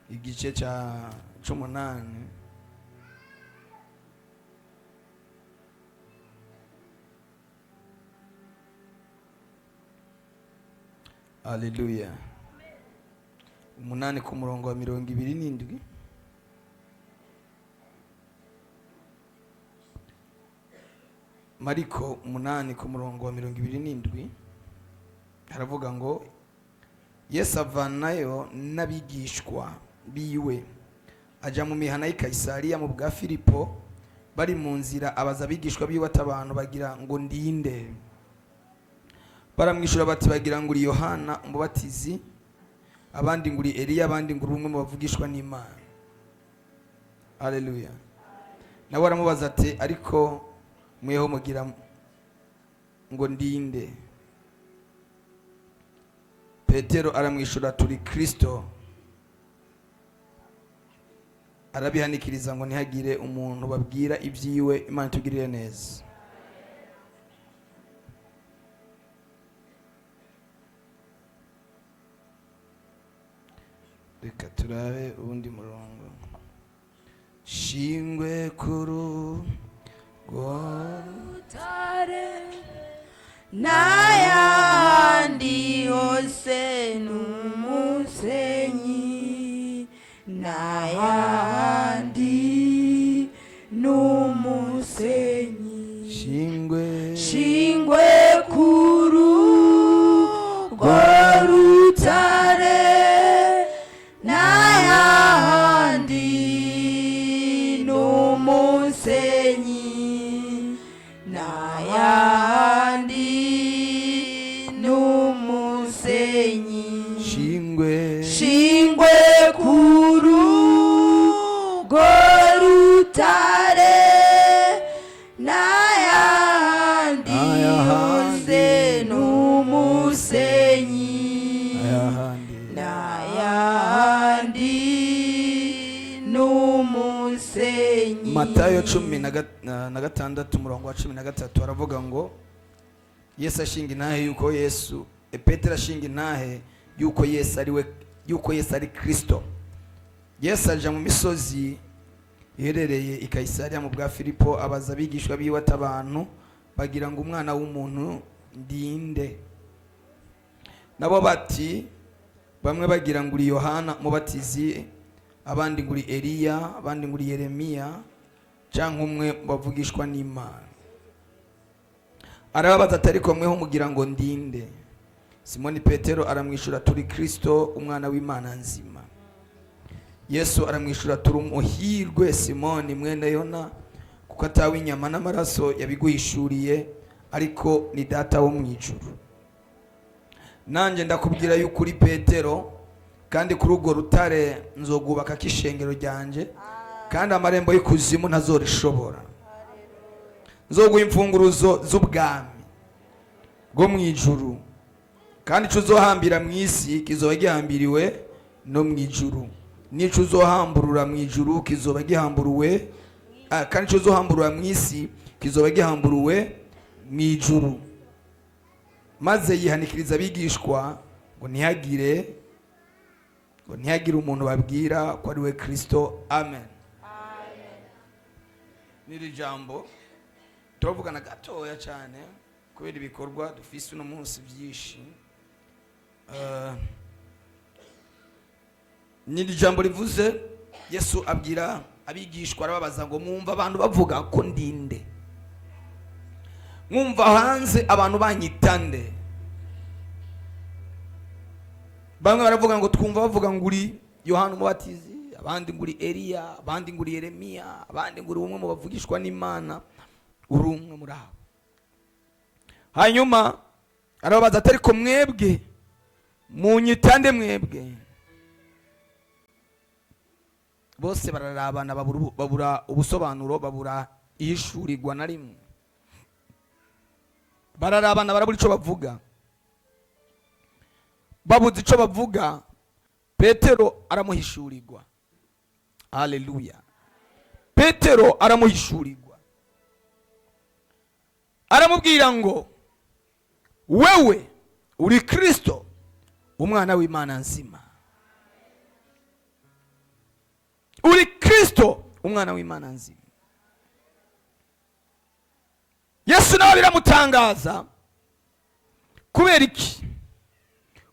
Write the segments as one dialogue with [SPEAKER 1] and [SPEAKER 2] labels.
[SPEAKER 1] Igice cya c'umunani. Haleluya. 8 ku murongo wa 27. Mariko 8 ku murongo wa 27 haravuga ngo: Yesu avanayo n'abigishwa biwe, aja mu mihana y'i Kayisariya mu bwa Filipo. Bari mu nzira, abaza abigishwa biwe ati: "Abantu bagira ngo ndinde?" Baramwishyura bati: "Bagira ngo uri Yohana Umubatizi, abandi ngo uri Eliya, abandi ngo uri umwe mu bavugishwa n'Imana." Haleluya. Nawe aramubaza ati: "Ariko mweho mugira ngo ndinde?" Petero aramwishyura: "Turi Kristo." Arabihanikiriza ngo ntihagire umuntu babwira ibyiwe. Imana itugirire neza. Reka turabe uwundi murongo. Shingwe kuru
[SPEAKER 2] Rutare, n'ayandi yose n'umusenyi, n'ayandi n'umusenyi.
[SPEAKER 1] Shingwe.
[SPEAKER 2] Shingwe kuru rwo rutare, n'ayandi n'umusenyi, n'ayandi n'umusenyi.
[SPEAKER 1] Shingwe.
[SPEAKER 2] Shingwe kuru rwo rutare, n'ayandi
[SPEAKER 1] N'ayahandi.
[SPEAKER 2] yose n'umusenyi,
[SPEAKER 1] Ayahandi.
[SPEAKER 2] N'ayandi n'umusenyi.
[SPEAKER 1] Matayo 16, umurongo wa 13, aravuga ngo Yesu ashinga intahe yuko Yesu, Petero ashinga intahe yuko Yesu ari we, yuko Yesu ari Kristo. Yesu aja mu misozi iherereye i Kayisariya mu bwa Filipo, abaza abigishwa biwe ati: "Abantu bagira ngo Umwana w'umuntu ndinde?" Nabo bati: "Bamwe bagira ngo uri Yohana Umubatizi, abandi ngo uri Eliya, abandi ngo uri Yeremiya cyangwa umwe mu bavugishwa n'Imana." Arababaza ati: "Ariko mweho mugira ngo ndinde?" Simoni Petero aramwishyura: "Turi Kristo, Umwana w'Imana nzima." Yesu aramwishyura: "Turi umuhirwe, Simoni mwene Yona, kuko atawe inyama n'amaraso yabiguhishuriye, ariko ni Data wo mu ijuru. Nanjye ndakubwira yuko uri Petero, kandi kuri urwo rutare nzogubaka ishengero ryanjye, kandi amarembo y'ikuzimu ntazorishobora. Nzoguha imfunguruzo z'ubwami bwo mu ijuru, kandi icyo uzohambira mu isi kizoba gihambiriwe no mu ijuru, n'icyo uzohamburura mu ijuru kizoba gihamburuwe, kandi icyo uzohamburura mu isi kizoba gihamburuwe mu ijuru." Maze yihanikiriza abigishwa ngo ntihagire umuntu babwira ko ari we Kristo. Amen. N'iri jambo turavugana gatoya cyane kubera ibikorwa dufise uno munsi byinshi. N'iri jambo rivuze Yesu abwira abigishwa, arababaza ngo: "Mwumva abantu bavuga ko ndinde? Mwumva hanze abantu banyita nde?" Bamwe baravuga ngo: "Twumva bavuga ngo uri Yohana Umubatizi, abandi ngo uri Eliya, abandi ngo uri Yeremiya, abandi ngo uri umwe mu bavugishwa n'Imana, uri umwe muri abo." Hanyuma arababaza ati: "Ariko mwebwe munyita nde mwebwe?" Bose bararabana, babura ubusobanuro, babura ihishurirwa na rimwe. Bararabana, barabura icyo bavuga. Babuze icyo bavuga, Petero aramuhishurirwa. Haleluya. Petero aramuhishurirwa, aramubwira ngo: "Wewe uri Kristo, Umwana w'Imana nzima." Umwana w'Imana nzima. Yesu nawe biramutangaza. Kubera iki?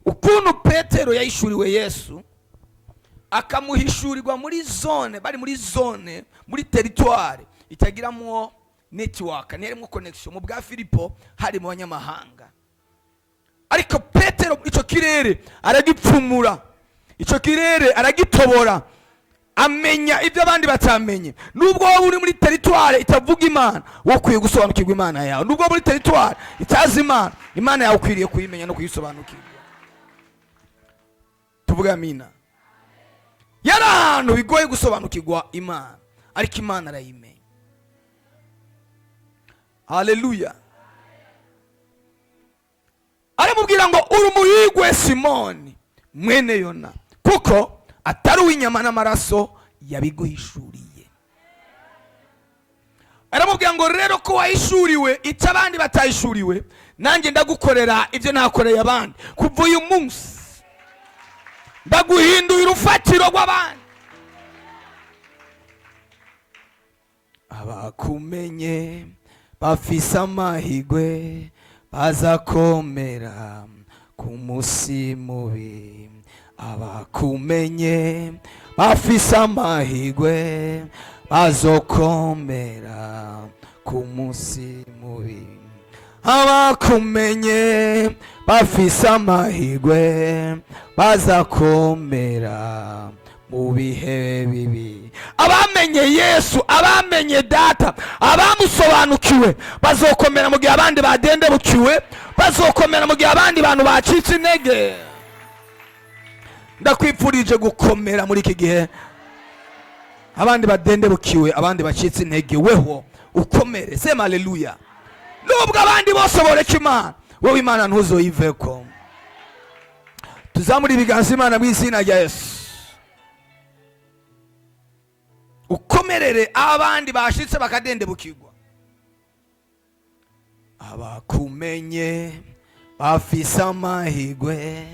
[SPEAKER 1] Ukuntu Petero yahishuriwe Yesu, akamuhishurirwa muri zone, bari muri zone, muri territoire itagiramwo network, ntiyarimo connection. Mu bwa Filipo hari mu banyamahanga, ariko Petero icyo kirere aragipfumura, icyo kirere aragitobora, amenya ibyo abandi batamenye. Nubwo wowe uri muri territoire itavuga Imana, wowe ukwiye gusobanukirwa Imana yawe. Nubwo wowe muri territoire itazi Imana, Imana yawe ukwiriye kuyimenya no kuyisobanukirwa. Tuvuge amina. Yari ahantu bigoye gusobanukirwa Imana, ariko Imana arayimenya. Haleluya! Aramubwira ngo: "Uri umuhigwe, Simoni mwene Yona, kuko atari uw'inyama n'amaraso yabiguhishuriye." Aramubwira ngo: "Rero ko wahishuriwe icyo abandi batahishuriwe, nanjye ndagukorera ibyo nakoreye abandi. Kuva uyu munsi ndaguhinduye urufatiro rw'abandi." Abakumenye bafise amahigwe, bazakomera ku munsi mubi. Abakumenye bafise amahigwe, bazokomera ku munsi mubi. Abakumenye bafise amahigwe, bazakomera mu bihe bibi. Abamenye Yesu, abamenye Data, abamusobanukiwe bazokomera mu gihe abandi badendebukiwe, bazokomera mu gihe abandi bantu bacitse intege. Ndakwipfurije gukomera muri iki gihe abandi badendebukiwe, abandi bacitse intege, weho ukomere. Sema haleluya! Nubwo abandi bose boreka Imana, wowe Imana ntuzoyiveko. Tuzamure ibiganza. Imana, mu izina rya Yesu, ukomerere abandi bashitse bakadendebukirwa. Abakumenye bafise amahigwe,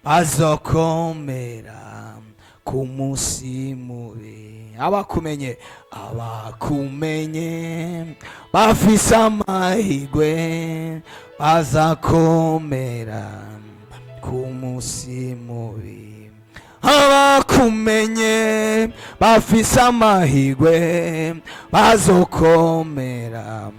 [SPEAKER 1] bazokomera ku munsi mubi. Abakumenye, abakumenye bafise amahigwe, bazakomera ku munsi mubi. Abakumenye bafise amahigwe, bazokomera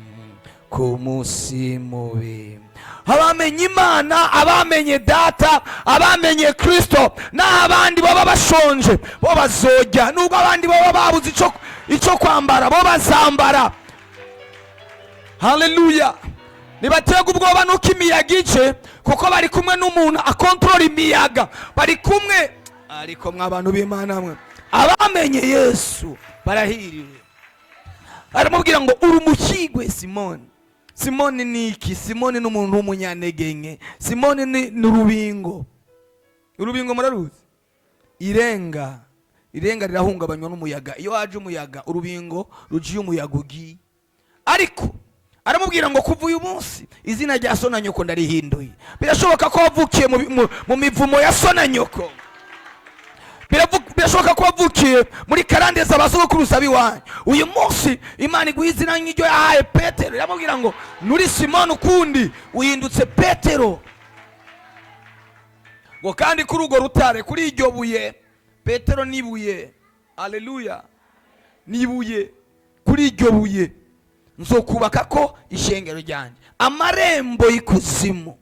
[SPEAKER 1] ku munsi mubi. Abamenye Imana, abamenye Data, abamenye Kristo, n'aho abandi baba bashonje, bo bazojya. Nubwo abandi baba babuze icyo kwambara, bo bazambara. Haleluya! Ntibaterwa ubwoba nuko imiyaga ice, kuko bari kumwe n'umuntu akontorora imiyaga. Bari kumwe. Ariko mwa bantu b'Imana mwe, abamenye Yesu barahiriwe. Aramubwira ngo: "Uri umukigwe, Simoni." Simoni ni iki? Simoni ni umuntu w'umunyantege nke. Simoni ni urubingo. Urubingo muraruzi? Irenga, irenga rirahungabanywa n'umuyaga. Iyo haje umuyaga, urubingo ruciye umuyaga ugiye. Ariko aramubwira ngo: "Kuva uyu munsi izina rya so na nyoko ndarihinduye." Birashoboka ko wavukiye mu mivumo ya so na nyoko. Birashoboka ko wavukiye muri karande za basogokuruza b'iwanyu. Uyu munsi Imana iguha izina nk'iryo yahaye Petero. Iramubwira ngo: "Nuri Simoni ukundi, uhindutse Petero." Ngo kandi kuri urwo rutare, kuri iryo buye, Petero n'ibuye, aleluya, n'ibuye, kuri iryo buye nzokubaka ko ishengero ryanjye, amarembo y'ikuzimu,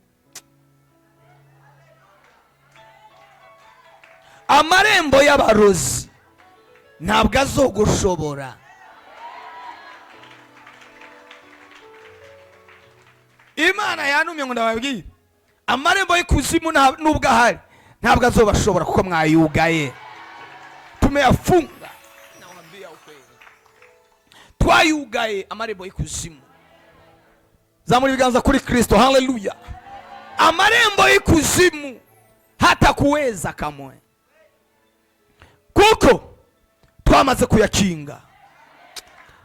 [SPEAKER 1] amarembo y'abarozi ntabwo azogushobora. Imana yantumye ngo ndababwire: amarembo y'ikuzimu nubwo ahari, ntabwo azobashobora, kuko mwayugaye. Tumeyafunga. Nawaambia ukweli, twayugaye amarembo y'ikuzimu. Zamura ibiganza kuri Kristo. Haleluya! Amarembo y'ikuzimu hata kuweza kamwe, kuko twamaze kuyakinga.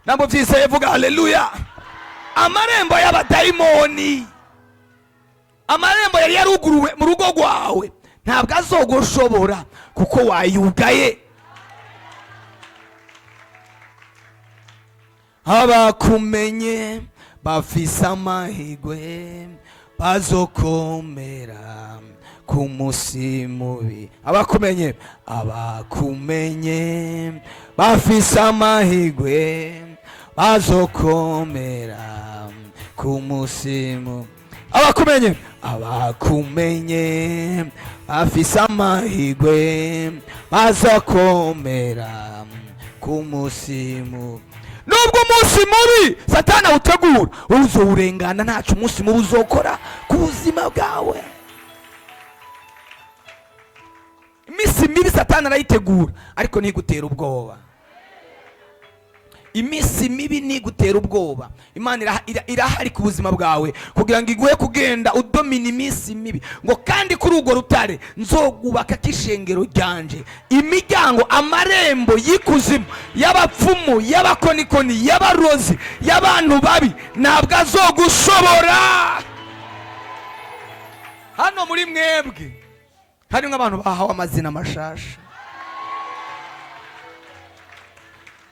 [SPEAKER 1] Ntabwo byizeye, vuga haleluya! Amarembo y'abadayimoni, amarembo yari yaruguruwe mu rugo rwawe, ntabwo azogushobora kuko wayugaye. Abakumenye bafise amahirwe, bazokomera ku musi mubi. Abakumenye, abakumenye bafise amahirwe, bazokomera ku musi mubi. Abakumenye, abakumenye bafise amahirwe, bazokomera ku musi mubi. Nubwo umunsi mubi Satani awutegura, uzowurengana, ntacyo umunsi mubi uzokora ku buzima bwawe. Iminsi mibi Satani arayitegura, ariko ntigutera ubwoba. Iminsi mibi ntigutera ubwoba. Imana irahari ku buzima bwawe kugira ngo iguhe kugenda udomina iminsi mibi. Ngo kandi kuri urwo rutare nzogubaka k'ishengero ryanje, imiryango, amarembo y'ikuzimu, y'abapfumu, y'abakonikoni, y'abarozi, y'abantu babi, ntabwo azogushobora. Hano muri mwebwe harimo abantu bahawe amazina mashasha.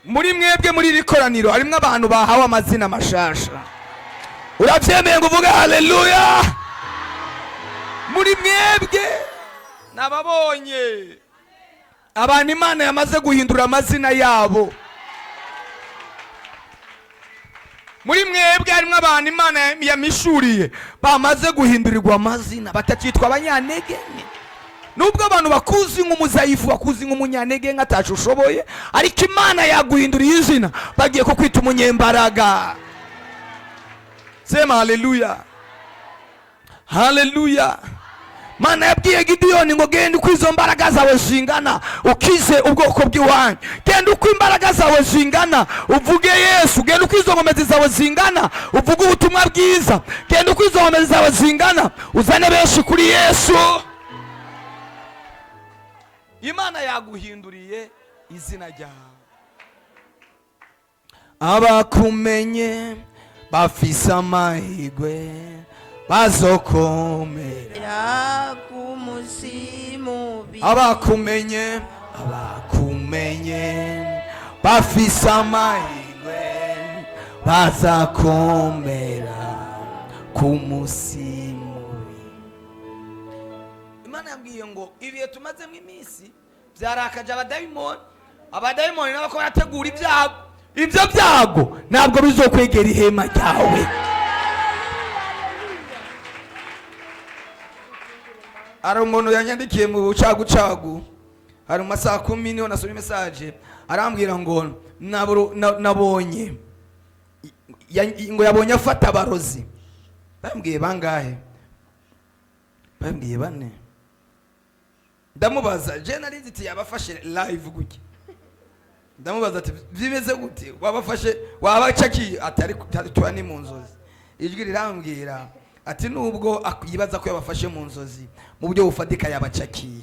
[SPEAKER 1] Muri mwebwe, muri iri koraniro, harimo abantu bahawe amazina mashasha. Urabyemeye ngo uvuge haleluya? Muri mwebwe nababonye abantu Imana yamaze guhindura amazina yabo. Muri mwebwe harimo abantu Imana yamishuriye bamaze guhindurirwa amazina, batakitwa abanyantege nke. Nubwo abantu bakuzi nk'umuzayifu, bakuzi nk'umunyantege nke atacu ushoboye, ariko Imana yaguhinduriye izina, bagiye kukwita umunyembaraga. Sema haleluya, haleluya. Mana yabwiye Gidiyoni ngo genda uko izo mbaraga zawe zingana ukize ubwoko bw'iwanyu, genda uko imbaraga zawe zingana uvuge Yesu, genda uko izo nkomezi zawe zingana uvuge ubutumwa bwiza, genda uko izo nkomezi zawe zingana uzane benshi kuri Yesu. Imana yaguhinduriye izina ryawe. Abakumenye bafise amahirwe, bazokomera
[SPEAKER 2] ku munsi mubi.
[SPEAKER 1] Abakumenye, abakumenye bafise amahirwe, bazakomera ku munsi mubi. Imana yambwiye ngo ibihe tumazemo iminsi byarakaje abadayimoni. Abadayimoni nabo ko barategura ibyago, ibyo byago ntabwo bizokwegera ihema ryawe. Hari umuntu yanyandikiye mu bucagucagu, hari mu masaha 10 niho nasomye message, arambwira ngo nabonye ngo yabonye afata abarozi. Bambwiye bangahe? Bambwiye bane. Ndamubaza, je nari nzi ati yabafashe live gutya. Ndamubaza ati bimeze gute, wabafashe wabacakiye? Ati ariko tuba ni mu nzozi. Ijwi rirambwira ati nubwo yibaza ko yabafashe mu nzozi, mu buryo bufatika yabacakiye,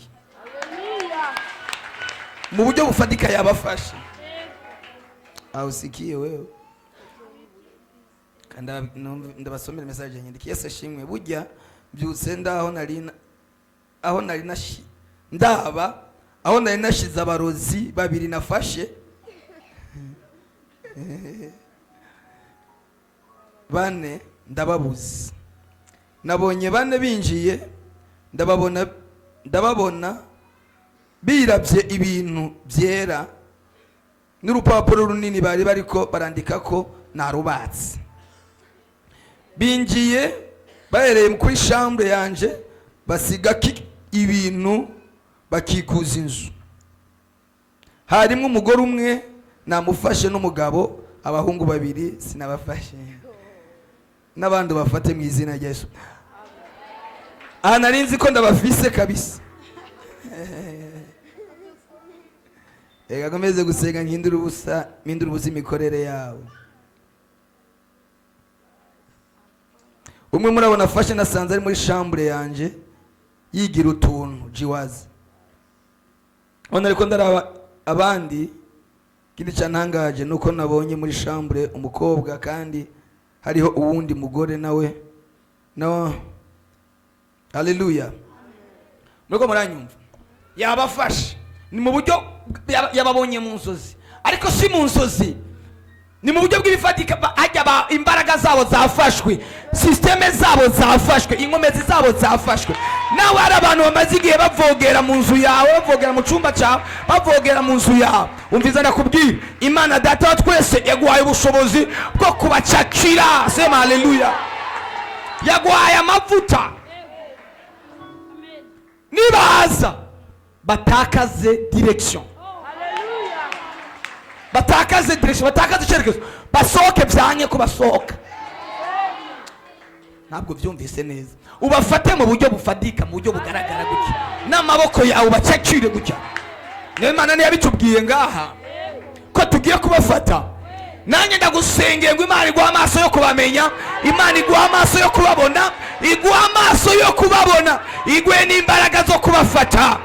[SPEAKER 1] mu buryo bufatika yabafashe. Awusikiye wewe. Kandi ndabasomera message yanyandikiye. Yesu ashimwe. Burya mbyutse ndaho nari aho nari nashi ndaba aho nari nashize abarozi babiri nafashe bane, ndababuze. Nabonye bane binjiye, ndababona birabye ibintu byera n'urupapuro runini bari bariko barandika ko narubatse. Binjiye bahereye kuri chambre yanje, basiga ibintu bakikuza inzu. Harimo umugore umwe namufashe n'umugabo, abahungu babiri sinabafashe, n'abandi bafate mu izina rya Yesu. Aha nari nzi ko ndabafise kabisa. Reka nkomeze gusenga mpindure ubusa, mpindure ubusa imikorere yabo. Umwe muri abo nafashe nasanze ari muri chambre yanje yigira utuntu jiwazi. None ariko ndaraba abandi, ikindi cyantangaje nuko nabonye muri chambre umukobwa kandi hariho uwundi mugore nawe. No, haleluya. Nuko muranyumva, yabafashe ni mu buryo yababonye mu nzozi, ariko si mu nzozi. Ni mu buryo bw'ibifatika, hajya imbaraga zabo zafashwe, système zabo zafashwe, inkomezi zabo zafashwe. Nawe hari abantu bamaze igihe bavogera mu nzu yawe, bavogera mu cyumba cyawe, bavogera mu nzu yawe. Umviza ndakubwira, Imana Data wa twese yaguhaye ubushobozi bwo kubacakira. Sema haleluya. Yaguhaye amavuta, nibaza batakaze direction, batakaze direction, batakaze icyerekezo, basohoke byange ko basohoka. Ntabwo byumvise neza. Ubafate mu buryo bufatika, mu buryo bugaragara gutya, n'amaboko yawe ubacakire gutya. Niyo Imana niyo yabitubwiye ngaha ko tugiye kubafata. Nanjye ndagusengeye ngo Imana iguhe amaso yo kubamenya, Imana iguhe amaso yo kubabona, iguhe amaso yo kubabona, iguhe n'imbaraga zo kubafata.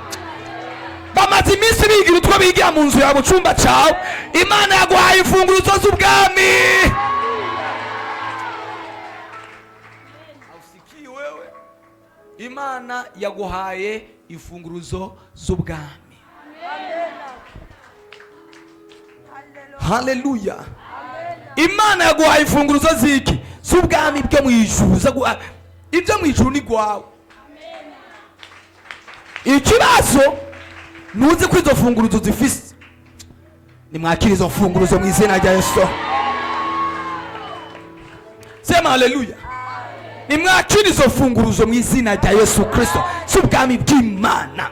[SPEAKER 1] Bamaze iminsi bigira utwo bigira mu nzu yawe, mu cyumba cyawe. Imana yaguhaye imfunguzo z'ubwami. Hausikii wewe? Imana yaguhaye imfunguruzo z'ubwami. Haleluya. Imana yaguhaye imfunguruzo z'iki? Z'ubwami bwo mu ijuru. Ibyo mu ijuru ni gwawe. Ikibazo ntuzi ko izo funguruzo zifise. Nimwakire izo mfunguruzo mu izina rya Yesu. Sema haleluya. Nimwakire izo mfunguruzo mu izina rya Yesu Kristo z'ubwami bw'Imana.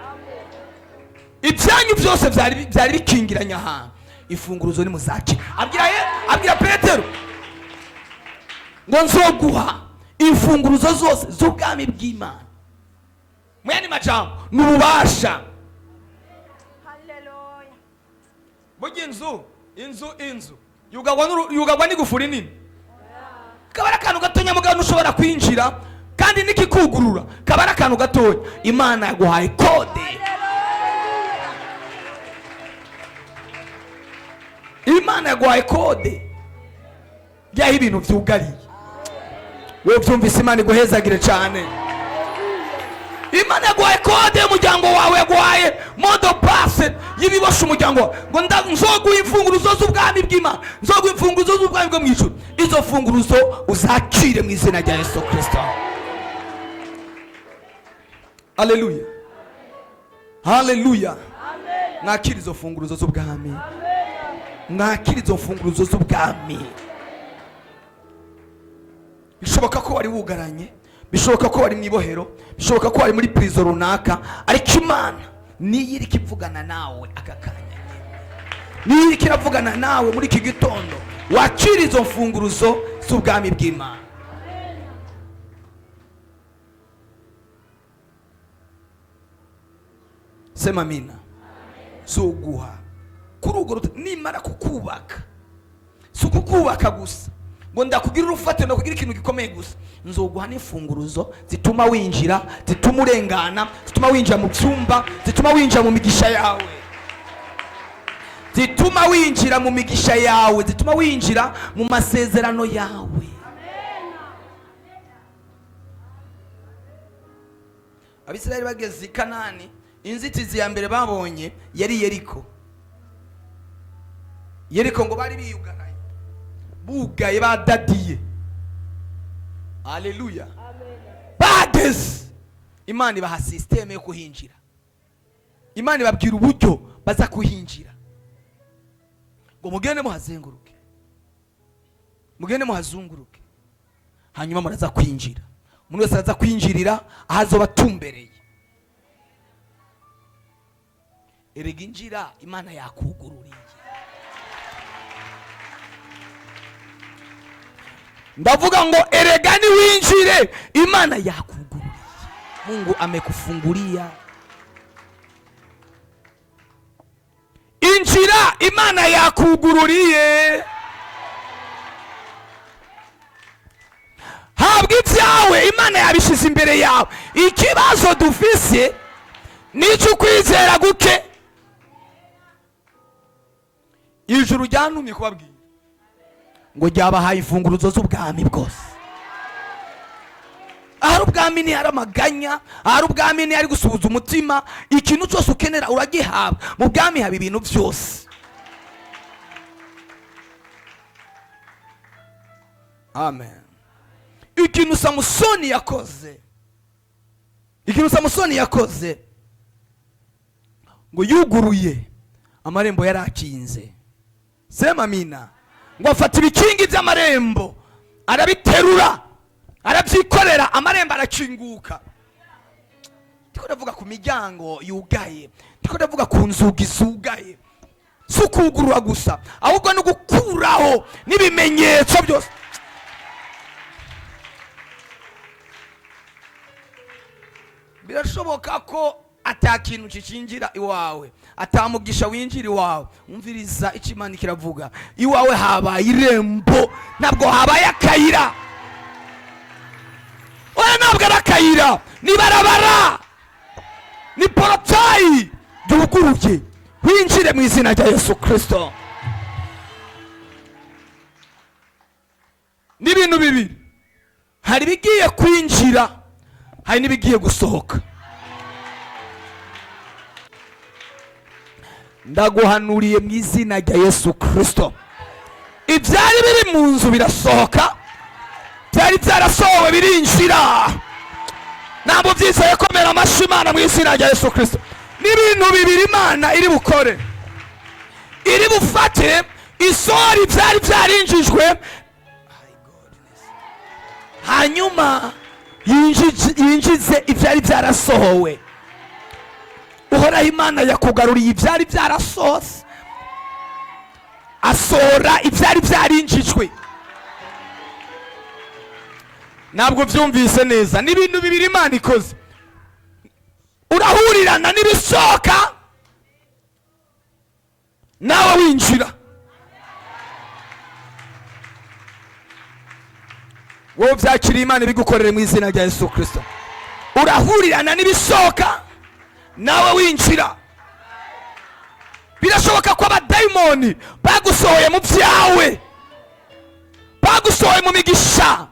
[SPEAKER 1] Ibyanyu byose byari bikingiranye ahantu, imfunguruzo nimuzakira. Abwira Petero ngo nzoguha imfunguruzo zose z'ubwami bw'Imana. Mu yandi majambo, ni ububasha.
[SPEAKER 2] Haleluya.
[SPEAKER 1] Burya inzu yugagwa n'igufuri nini, kaba ari akantu gatonya mugabo ntushobora kwinjira, kandi nikikugurura kaba ari akantu gatonya. Imana yaguhaye code. Imana yaguhaye code y'aho ibintu byugariye. Wowe byumvise, Imana iguhezagire cyane. Imana yaguhaye code y'umuryango wawe, yaguhaye mot de passe y'ibibosha umuryango wawe. Ngo nzoguha imfunguruzo z'ubwami bw'Imana, nzoguha imfunguruzo z'ubwami bwo mu ijuru. Izo mfunguruzo uzakire mu izina rya Yesu Kristo. Haleluya, haleluya. Mwakire izo mfunguruzo z'ubwami, mwakire izo mfunguruzo z'ubwami. Bishoboka ko wari wugaranye, bishoboka ko wari mu ibohero, bishoboka ko wari muri prison runaka, ariko Imana niyo iriko ivugana nawe aka kanya, niyo iriko iravugana nawe muri iki gitondo. Wakire izo mfunguruzo z'ubwami bw'Imana. Sema amina. Zoguha kuri urwo nimara kukubaka, si ukukubaka gusa ngo ndakugira urufatiro, ndakugira ikintu gikomeye gusa, nzoguha n'imfunguruzo zituma winjira, zituma urengana, zituma winjira mu byumba, zituma winjira mu migisha yawe, zituma winjira mu migisha yawe, zituma winjira mu masezerano yawe. Abisirayeli bageze i Kanani, inzitizi ya mbere babonye yari Yeriko. Yeriko ngo bari biyugaranye, bugaye, badadiye. Haleluya. Bageze, Imana ibaha système yo kuhinjira. Imana ibabwira uburyo baza kuhinjira, ngo mugende muhazenguruke, mugende muhazunguruke, hanyuma muraza kwinjira. Umuntu wese araza kwinjirira aho azoba atumbereye. Erega injira, Imana yakugururiye. Ndavuga ngo erega niwinjire, Imana yakugururiye. Mungu amekufungulia. Injira, Imana yakugururiye. Habwa ibyawe, Imana yabishize imbere yawe. Ikibazo dufise ni icy'ukwizera guke. Ijuru ryantumye kubabwira ngo ryabahaye imfunguruzo z'ubwami bwose. Ahari ubwami ni hari amaganya, ahari ubwami ni hari gusuhuza umutima. Ikintu cyose ukenera uragihabwa. Mu bwami haba ibintu byose. Amen. Ikintu Samusoni yakoze, ikintu Samusoni yakoze, ngo yuguruye amarembo yari akinze. Sema amina. Ngo afata ibikingi by'amarembo arabiterura, arabyikorera, amarembo arakinguka. Ndiko ndavuga ku miryango yugaye, ndiko ndavuga ku nzugi zugaye. Si ukugurura gusa, ahubwo no gukuraho n'ibimenyetso byose. Birashoboka ko ata kintu kikinjira iwawe, atamugisha winjira iwawe. Umviriza icyo Imana kiravuga: iwawe habaye irembo, ntabwo habaye akayira. Oya, ntabwo ari akayira, ni barabara, ni portail ryuguruye. Winjire mu izina rya Yesu Kirisito. N'ibintu bibiri: hari ibigiye kwinjira, hari n'ibigiye gusohoka. Ndaguhanuriye mu izina rya Yesu Kirisito, ibyari biri mu nzu birasohoka, byari byarasohowe birinjira. Ntabwo byizeye, komera amashyi Imana mu izina rya Yesu Kirisito. N'ibintu bibiri Imana iri bukore: iri bufate isohora ibyari byarinjijwe, hanyuma yinjize ibyari byarasohowe. Uhoraho Imana yakugaruriye ibyari byarasohotse, asohora ibyari byarinjijwe. Ntabwo byumvise neza. N'ibintu bibiri Imana ikoze: urahurirana n'ibisohoka, nawe winjira. Wowe byakiriye, Imana ibigukorere mu izina rya Yesu Kirisito. Urahurirana n'ibisohoka, nawe winjira. Birashoboka ko abadayimoni bagusohoye mu byawe, bagusohoye mu migisha,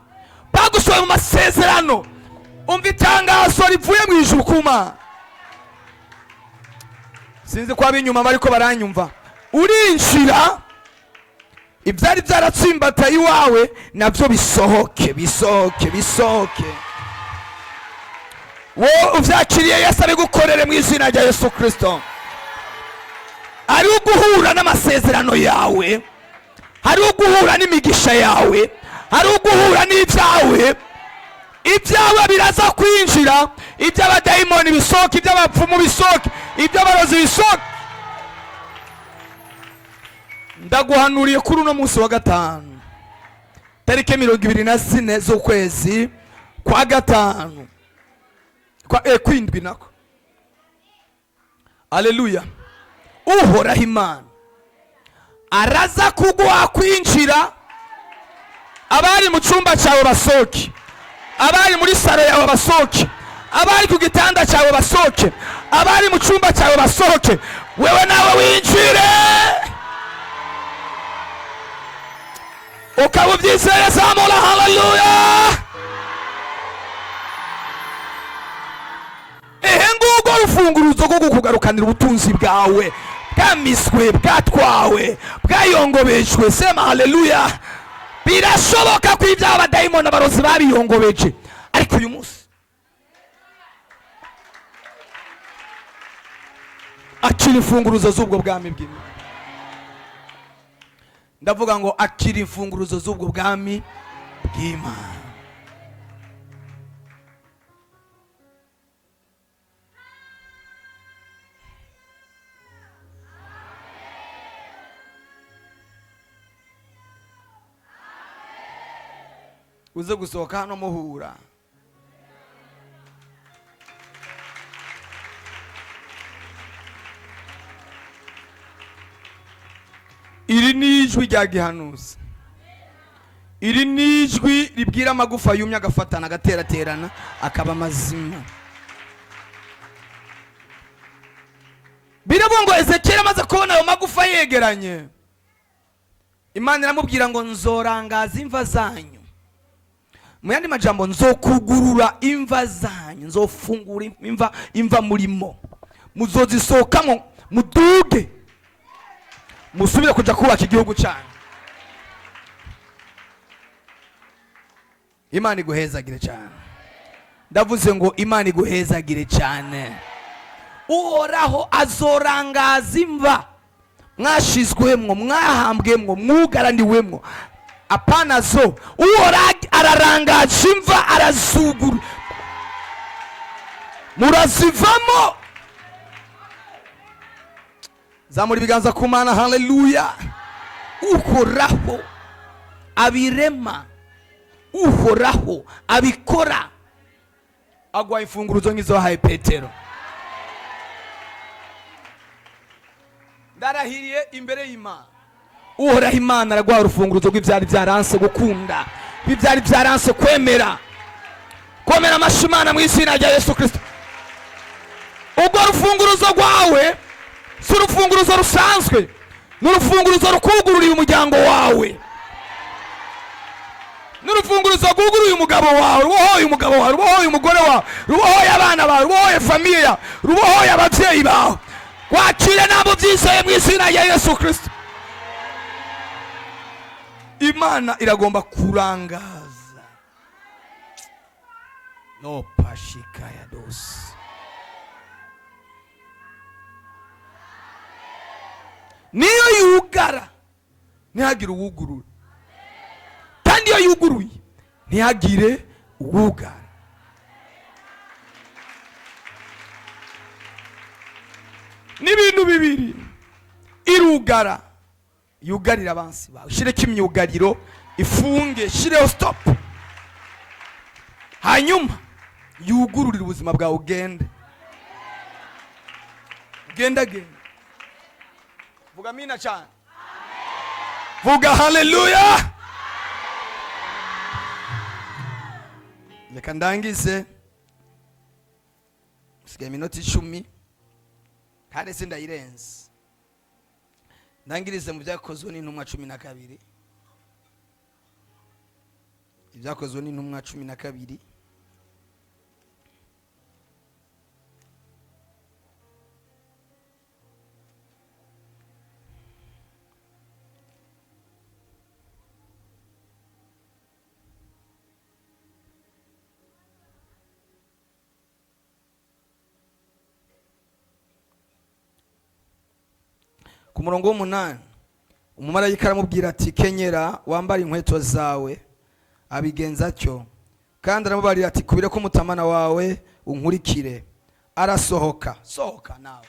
[SPEAKER 1] bagusohoye mu masezerano. Umva itangazo rivuye mu ijuru ku Mana. Sinzi ko ab'inyuma bariko baranyumva. Urinjira, ibyari byaratsimbataye iwawe nabyo bisohoke, bisohoke, bisohoke. Wowe ubyakiriye, Yesu abigukorere mu izina rya Yesu Kirisito. Ari uguhura n'amasezerano yawe, hari uguhura n'imigisha yawe, hari uguhura n'ibyawe. Ibyawe biraza kwinjira, iby'abadayimoni bisohoke, iby'abapfumu bisohoke, iby'abarozi bisohoke. Ndaguhanuriye kuri uno munsi wa gatanu, tariki 24 z'ukwezi kwa gatanu, kwa kwindwi nako. Aleluya! Uhoraho Imana araza kuguha kwinjira. Abari mu cyumba cyawe basohoke, abari muri salon yawe basohoke, abari ku gitanda cyawe basohoke, abari mu cyumba cyawe basohoke, wewe nawe winjire. Ukaba ubyizeye, zamura haleluya. Ehe, ngubwo rufunguruzo rwo kukugarukanira ubutunzi bwawe bwamiswe, bwatwawe, bwayongobejwe. Sema haleluya. Birashoboka ko ibyaha abadayimoni, abarozi babiyongobeje, ariko uyu munsi akira imfunguruzo z'ubwo bwami bw'Imana. Ndavuga ngo akira imfunguruzo z'ubwo bwami bw'Imana. Uze gusohoka hano muhura. Iri ni ijwi rya gihanuzi, iri ni ijwi ribwira amagufa yumye agafatana, agateraterana, akaba mazima. Biravuga ngo Ezekiyeli amaze kubona ayo magufa yegeranye, Imana iramubwira ngo nzorangaza imva zanyu. Mu yandi majambo, nzokugurura imva zanyu, nzofungura imva murimo, muzozisohokamo, muduge, musubire kuja kubaka igihugu cyanyu. Imana iguhezagire cyane. Ndavuze ngo Imana iguhezagire cyane. Uhoraho azorangaza imva mwashizwemwo, mwahambwemwo, mwugaraniwemwo. Apana zo, Uhoraho ararangaje imva, arazugura, murazivamo. Zamura ibiganza ku Mana. Haleluya! Uhoraho abirema, Uhoraho abikora. Agwa imfunguruzo nk'izo wahaye Petero. Ndarahiriye imbere y'Imana, Uhoraho Imana araguha urufunguruzo rw'ibyari byaranse gukunda, rw'ibyari byaranse kwemera. Komera amashyi Imana mu izina rya Yesu Kirisito. Ubwo rufunguruzo rwawe si urufunguruzo rusanzwe, ni urufunguruzo rukugururiye umuryango wawe, n'urufunguruzo rwuguruye umugabo wawe, rubohoye umugabo wawe, rubohoye umugore wawe, rubohoye abana bawe, rubohoye famille yawe, rubohoye ababyeyi bawe. Wakire nabo byizeye mu izina rya Yesu Kirisito. Imana iragomba kurangaza no pashikaya dosi. Niyo yugara ntihagire uwugurura, kandi iyo yuguruye ntihagire uwugara. N'ibintu bibiri: irugara, yugarira abansi bawe, shireko imyugariro, ifunge, shireho stop, hanyuma yugururire ubuzima bwawe, ugende genda genda. Vuga amina cyane, vuga haleluya. Reka ndangize, sigaye iminota 10 kandi sindayirenze. Ndangirize mu Byakozwe n'Intumwa 12. Ibyakozwe n'Intumwa 12. Ku murongo w'8, umumarayika aramubwira ati: "Kenyera, wambare inkweto zawe." Abigenza atyo. Kandi aramubarira ati: "Kubire ko umutamana wawe, unkurikire." Arasohoka. Sohoka nawe,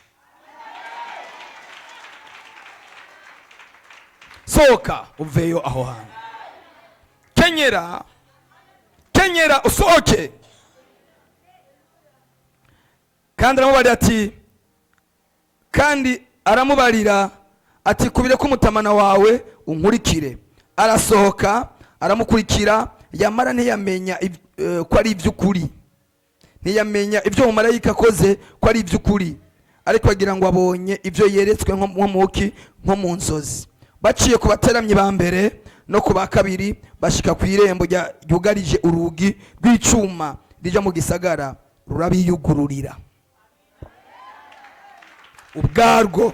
[SPEAKER 1] sohoka uveyo aho hantu. Kenyera, kenyera usohoke. Kandi aramubarira ati, kandi aramubarira ati: "Kubire ko umutamana wawe, unkurikire." Arasohoka aramukurikira, yamara ntiyamenya ko ari iby'ukuri, ntiyamenya ibyo umumarayika akoze ko ari iby'ukuri, ariko agira ngo abonye ibyo yeretswe nko mu nzozi. Baciye ku bateramyi ba mbere no ku ba kabiri, bashika ku irembo ryugarije urugi rw'icuma rija mu gisagara, rurabiyugururira ubwarwo.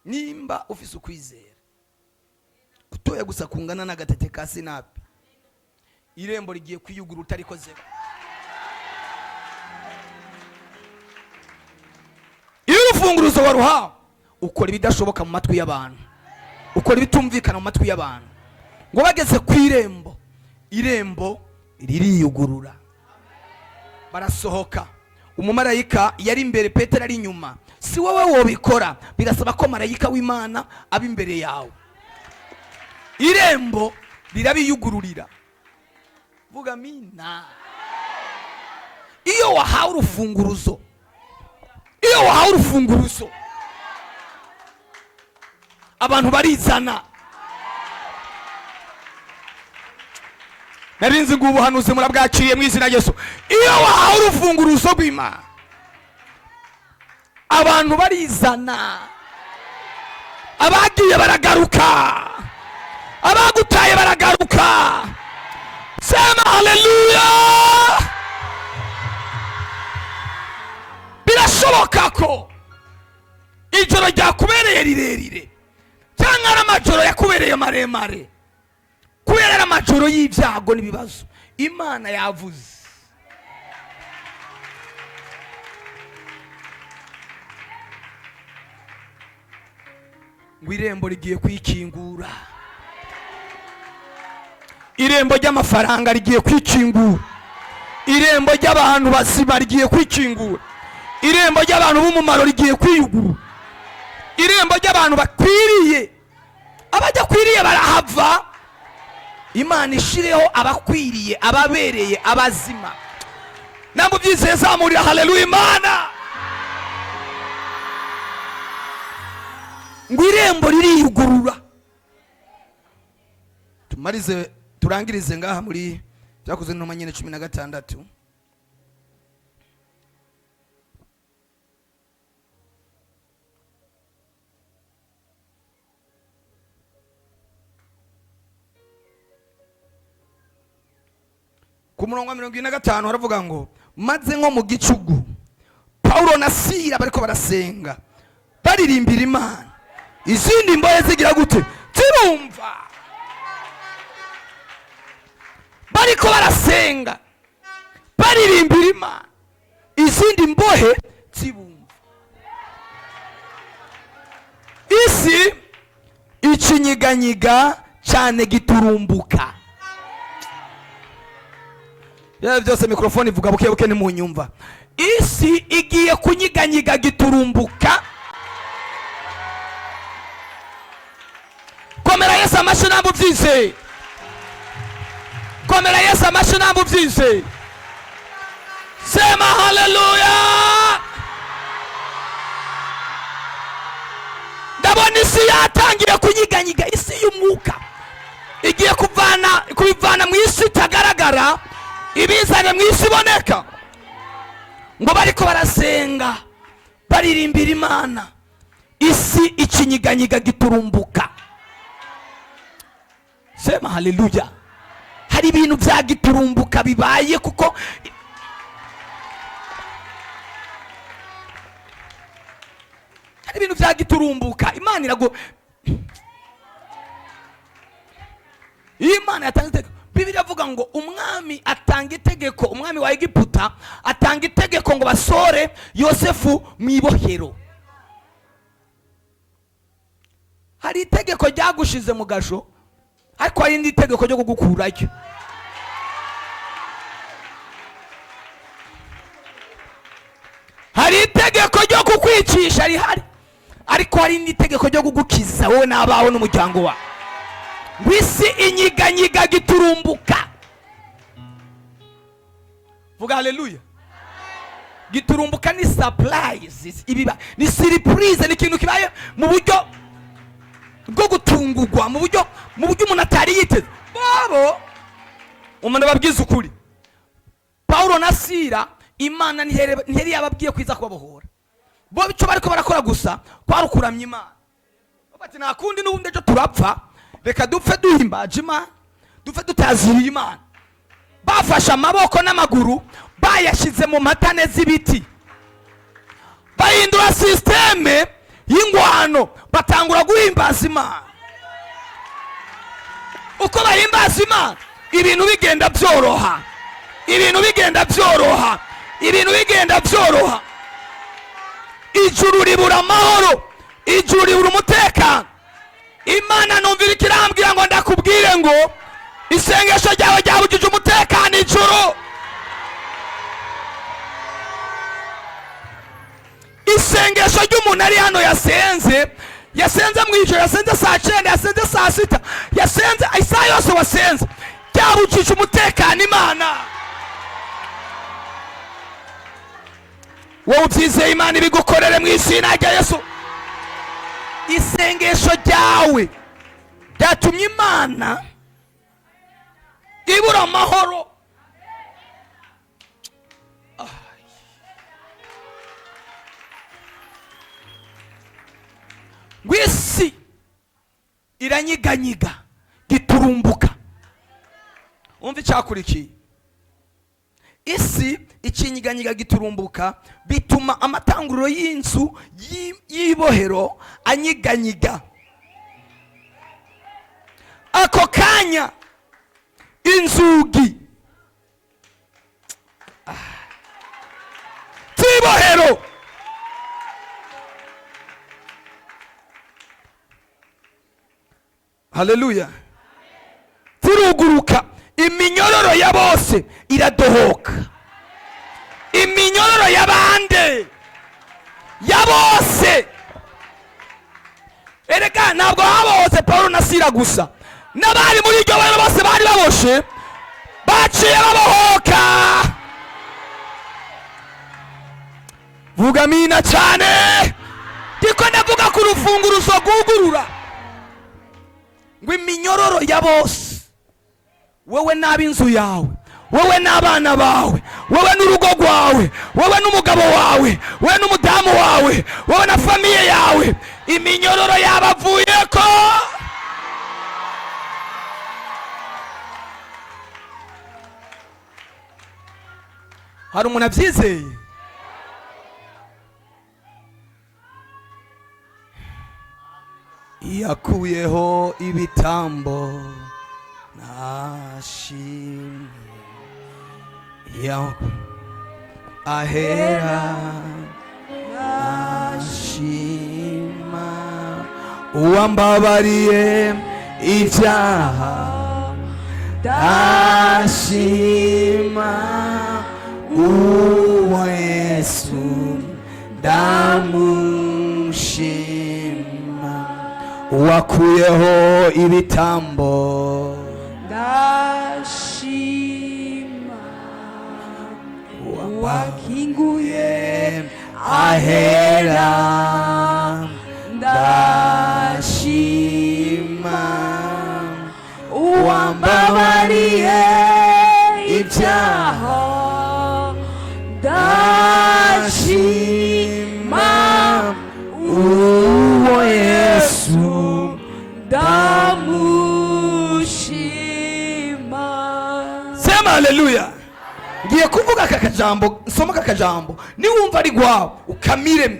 [SPEAKER 1] Nimba ufise ukwizera gutoya gusa kungana n'agatete ka sinapi, irembo rigiye kwiyugurura utarikozeho. Iyo urufunguruzo waruhawe, ukora ibidashoboka mu matwi y'abantu, ukora ibitumvikana mu matwi y'abantu. Ngo bageze ku irembo, irembo ririyugurura, barasohoka. Umumarayika yari imbere, Petero ari inyuma. Si wowe wobikora, birasaba ko marayika w'Imana aba imbere yawe. Irembo rirabiyugururira. Vuga amina. Iyo wahawe urufunguruzo, iyo wahawe urufunguruzo, abantu barizana. Narinzi ngo ubuhanuzi murabwakiriye mu izina rya Yesu. Iyo wahawe urufunguruzo rw'Imana, abantu barizana. Abagiye baragaruka, abagutaye baragaruka. Sema haleluya! Birashoboka ko ijoro ryakubereye rirerire. Cyangwa ari amajoro yakubereye maremare, kubera ari amajoro y'ibyago n'ibibazo, Imana yavuze. Ngo irembo rigiye kwikingura, irembo ry'amafaranga rigiye kwikingura, irembo ry'abantu bazima rigiye kwikingura, irembo ry'abantu b'umumaro rigiye kwiyugurura, irembo ry'abantu bakwiriye, abadakwiriye barahava. Imana ishireho abakwiriye, ababereye, abazima. Namwe ubyizeye zamurira haleluya Imana. Ngo irembo ririyugurura. Tumarize, turangirize ngaha muri Byakozwe n'Intumwa nyine 16. Ku murongo wa 45 haravuga ngo: maze nko mu gicugu Pawulo na Sila bariko barasenga baririmbira Imana, izindi mbohe zigira gute? Zirumva. Bariko barasenga baririmbira Imana, izindi mbohe zibumva. Isi ikinyiganyiga cyane giturumbuka. Byaba byose mikrofone ivuga buke buke ntimunyumva. Isi igiye kunyiganyiga giturumbuka. Komera Yesu amashyi ntabwo ubyizeye. Komera Yesu amashyi ntabwo ubyizeye. Sema haleluya. Ndabona isi yatangiye kunyiganyiga. Isi y'umwuka igiye kubivana mu isi itagaragara ibizane mu isi iboneka. Ngo bariko barasenga baririmbira Imana, isi ikinyiganyiga giturumbuka. Sema haleluya. Hari ibintu bya giturumbuka bibaye, kuko hari ibintu bya giturumbuka. Imana irago, iyo Imana yatanze itegeko, Bibiliya avuga ngo umwami atanga itegeko, umwami wa Egiputa atanga itegeko ngo basore Yosefu mu ibohero. Hari itegeko ryagushize mu gasho, ariko hari n'indi tegeko ryo kugukurayo. Hari itegeko ryo kukwicisha rihari, ariko hari n'indi tegeko ryo kugukiza wowe n'abawe n'umuryango wawe. Ngo isi inyiganyiga giturumbuka. Vuga haleluya. Giturumbuka ni surprise, ibiba ni surprise, ni ikintu kibaye mu buryo bwo gutungurwa, mu buryo umuntu atari yiteze. Bobo umuntu ababwiza ukuri, Paulo na Sila Imana ntiyari yababwiye kwiza kubabohora. Bo icyo bariko barakora gusa kwari ukuramya Imana. Bati nta kundi, n'ubundi ejo turapfa, reka dupfe duhimbaje Imana, dupfe tutaziriye Imana. Bafashe amaboko n'amaguru bayashyize mu matane z'ibiti, bahindura système y'ingwano, batangura guhimbaza Imana. Uko bahimbaza Imana, ibintu bigenda byoroha, ibintu bigenda byoroha, ibintu bigenda byoroha. Ijuru ribura amahoro, ijuru ribura umutekano. Imana numvira ikirambwira ngo ndakubwire ngo isengesho ryawe ryabujije umutekano ijuru. Isengesho ry'umuntu ari hano yasenze, yasenze mu ijoro, yasenze saa 9, yasenze saa 6, yasenze isaha yose wasenze, ryabujije umutekano Imana. Wowe ubyizeye, Imana ibigukorere mu izina rya Yesu. Isengesho ryawe ryatumye Imana ibura amahoro. Ngo isi iranyiganyiga giturumbuka. Umva icyakurikiye: isi ikinyiganyiga giturumbuka, bituma amatanguriro y'inzu y'ibohero anyiganyiga. Ako kanya inzugi z'ibohero haleluya ziruguruka, iminyororo ya bose iradohoka. Iminyororo y'abande? Ya bose. Erega ntabwo habohotse Paulo na Sila gusa, n'abari muri iryo bohero bose bari baboshe baciye babohoka. Vuga amina cyane. Ndiko ndavuga ku rufunguruzo rwugurura ngo iminyororo ya bose, wowe n'ab'inzu yawe, wowe n'abana bawe, wowe n'urugo rwawe, wowe n'umugabo wawe, wowe n'umudamu wawe, wowe na famille yawe, iminyororo yabavuyeko. Hari umuntu abyizeye? Yakuyeho ibitambo nashimwe ya ahera nashima, uwambabariye ibyaha ndashima, uwo Yesu ndamushima, uwakuyeho ibitambo
[SPEAKER 2] Ndashima wakinguye
[SPEAKER 1] ahera
[SPEAKER 2] ndashima
[SPEAKER 1] ndashima
[SPEAKER 2] uwambabariye ibyaha ndashima
[SPEAKER 1] uwo Yesu
[SPEAKER 2] ndamushima.
[SPEAKER 1] Sema haleluya. Ngiye kuvuga aka kajambo, nsoma aka kajambo, niwumva ari gwawe ukamiremo.